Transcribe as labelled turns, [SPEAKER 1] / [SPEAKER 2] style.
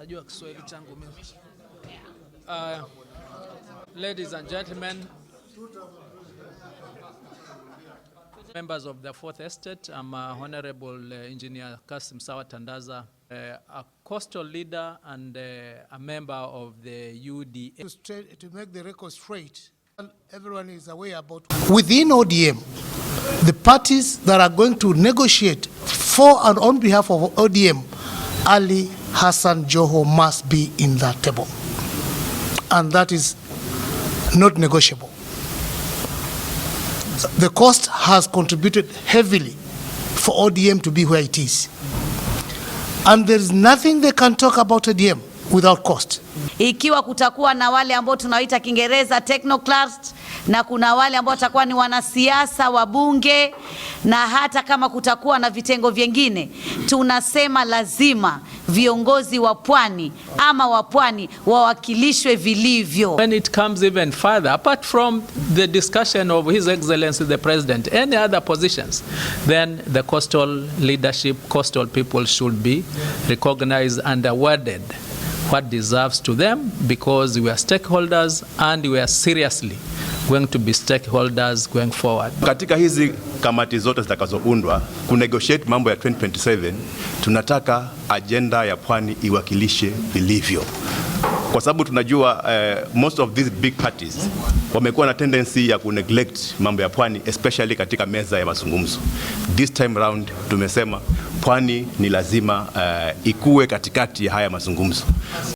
[SPEAKER 1] Najua Kiswahili changu mimi. Ladies and gentlemen, members of the Fourth Estate, I'm Honorable Engineer Kasim Sawa Tandaza, a coastal leader and a member of the UDA.
[SPEAKER 2] To make the record straight, everyone is aware about within ODM, the parties that are going to negotiate for and on behalf of ODM, Ali Hassan Joho must be in that table. And that is not negotiable. The coast has contributed heavily for ODM to be where it is. And there is nothing they can talk about ODM without coast.
[SPEAKER 3] Ikiwa kutakuwa na wale ambao tunawaita Kiingereza technocrats na kuna wale ambao watakuwa ni wanasiasa wabunge, na hata kama kutakuwa na vitengo vyengine, tunasema lazima viongozi wa pwani ama wa pwani wawakilishwe vilivyo.
[SPEAKER 1] When it comes even further, apart from the discussion of His Excellency the President, any other positions, then the coastal leadership, coastal people should be recognized and awarded what deserves to them, because we are stakeholders and we are seriously going to be stakeholders going forward.
[SPEAKER 4] Katika hizi kamati zote zitakazoundwa kunegotiate mambo ya 2027, tunataka agenda ya pwani iwakilishe vilivyo, kwa sababu tunajua most of these big parties wamekuwa na tendency ya kuneglect mambo ya pwani, especially katika meza ya mazungumzo. This time round tumesema pwani ni lazima ikue katikati ya haya mazungumzo.